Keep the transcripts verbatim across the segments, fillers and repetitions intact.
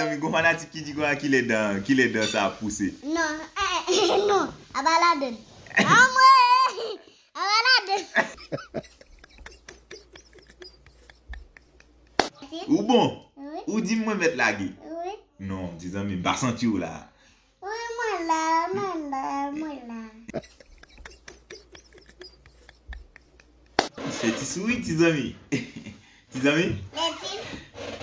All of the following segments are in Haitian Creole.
Mezanmi, gon fanatik ki di konsa kilè dan, kilè dan sa ap pouse. Non, eh, eh, non, a pa ladann. Anmwey, a pa ladann. Ou bon? Wi. Ou di m mwen mèt lage? Wi. Non, ti zanmi, m pa santi w la. Wi, mwen la, mwen la, mwen la. Se ti souri, ti zanmi. Ti zanmi? Lètil.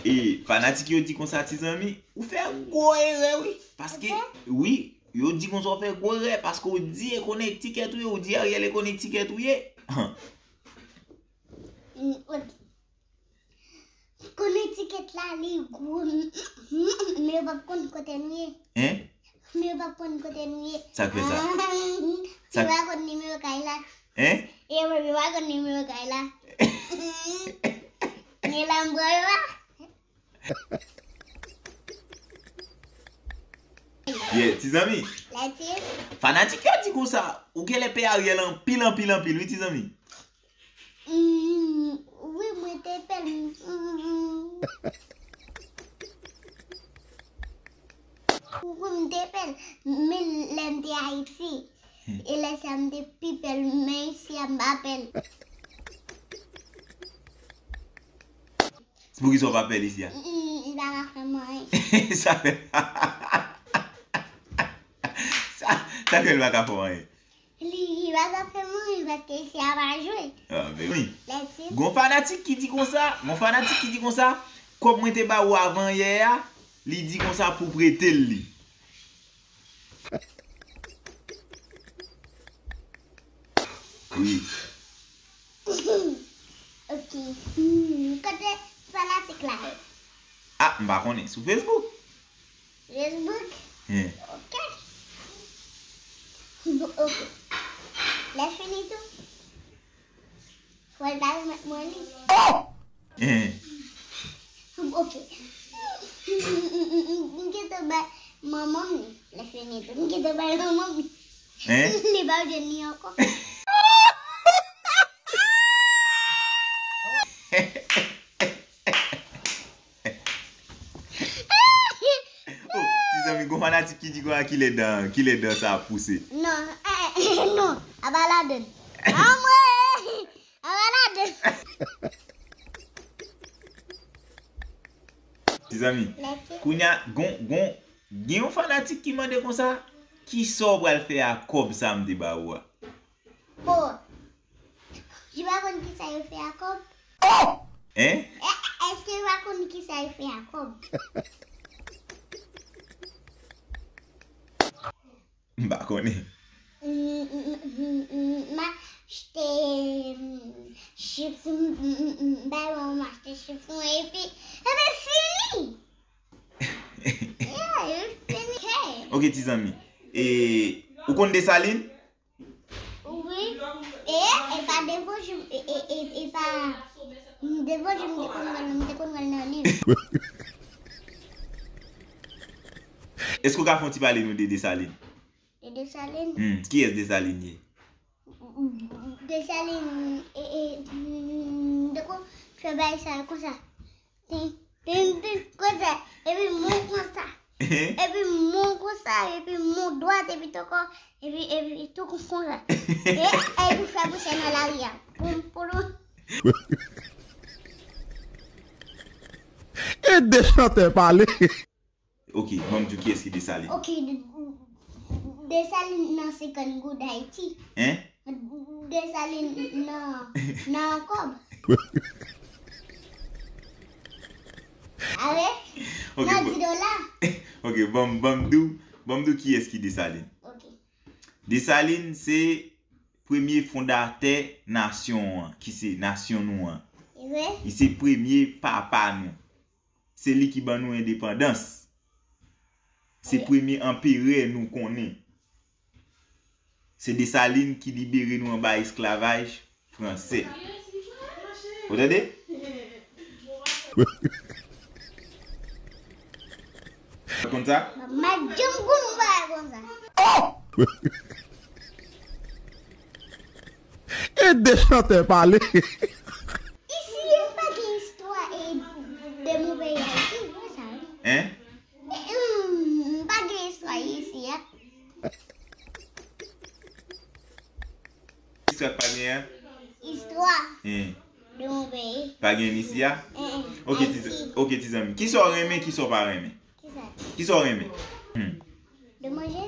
E fanatik yo di konsa, ti zanmi, ou fè gwo erè, wi. Paske, wi, yo di konsa ou fè gwo erè, paske ou di e Connecticut ou ye, ou di Ariel e Connecticut ou ye. Mm, ok. Connecticut la, li gwo, m, m, m, men yo p ap konn kote nou ye. Hein? Men yo p ap konn kote nou ye. Sa k fè sa? Ah, sa yo pa konn nimewo kay la. Hein? Yo pa konn nimewo kay la. Men la m pran yo a. Yeah, ti zanmi. Lètil. Fanatik yo di konsa, ou genlè pè Ariel anpil, anpil, anpil, wi, ti zanmi. Mm, wi, mwen te pè l. Mm. Wi, m te pè l. Men lè m te Ayiti, e lè sa m te pi pè l, men isi a m pa pè l. Se poukisa w pa pè l isi a? Mm, li pa ka fè m anyen. Sa fè, sa, sa fè l pa ka fè w anyen. Li, li pa ka fè m anyen paske isi a pa jwe. Ah, men wi. Lètil. Gon fanatik ki di konsa, gon fanatik ki di konsa, kòb mwen te ba ou avan yè a, li di konsa pou prete l li. Wi. Ok. Hmm, kote fanatik la ye? Ah, m pa konnen. Sou Facebook. Facebook? Hmm. Ok. Bon, ok. Lè fini tou, fò l ta remèt mwen li. Oh! Hmm. Ok. M gentan bay manman m li. Lè fini tou, m gentan bay manman m li. Hein? Li pa jwenn li ankò. Oh, ti zanmi, gon fanatik ki di konsa kilè dan, kilè dan sa ap pouse. Non, eh, eh, non, a pa ladann. Anmwey, a pa ladann. Ti zanmi, kounye a, gon, gon, gen yon fanatik ki mande konsa, kisa w pral fè a kòb sa m te ba ou a? Bon, Ou pa konn kisa yo fè a kòb? Hein? E, èske ou pa konn kisa yo fè a kòb? M pa konnen. M, m, m, m, m achte, mm, chips, m, m, m, m bay mwen, m achte chips mwen, epi, epi fini. Yeah, epi fini. Hey. Ok, ti zanmi. E, ou konn Desalin? Wi. E, e pa devoji, e, e, e, e pa, mm, devoji m te konn wè l, m te konn wè l nan liv. Èske w ka fè yon ti pale nou de Desalin? De Desalin? Hmm, kiyès Desalin ye? Desalin, e, e, mm, m te konn fè bagay sa yo konsa. Tin, tin, tin, konsa. Epi men w konsa. Epi men w konsa, epi men w dwat, epi toko, epi, epi tou konsa. E, epi fè bouch nan lari a. Poum, poum. E de chantè pale. Ok, ban m di w kiyès ki Desalin. Ok, de, Desalin nan senkant goud Ayiti. Hein? Desalin nan, nan kòb. Are? Ok, nan bon. Di dola. Ok, ban m, ban m di w, ban m di w kiyès ki Desalin. Ok. Desalin se premye fondatè nasyon an, ki se nasyon nou an. Li se premye papa nou. Se li ki ban nou endepandans. Se premye anperè nou konnen. Se Desalin ki libere nou anba esklavaj fransè. Ou tande? Konn sa? Madanm Gounouba konsa. E de chantè pale. Isi, yo pa gen istwa e de mon peyi Ayiti, vre sa, wi. Hein? Istwa k pa gen an? Istwa Hein. de mon peyi. Pa gen isi a? Hein, Ok, ti, Ayiti. Ok, ti zanmi. Kisa w renmen, kisa w pa renmen? Kisa? Kisa w renmen? Hmm. De manje?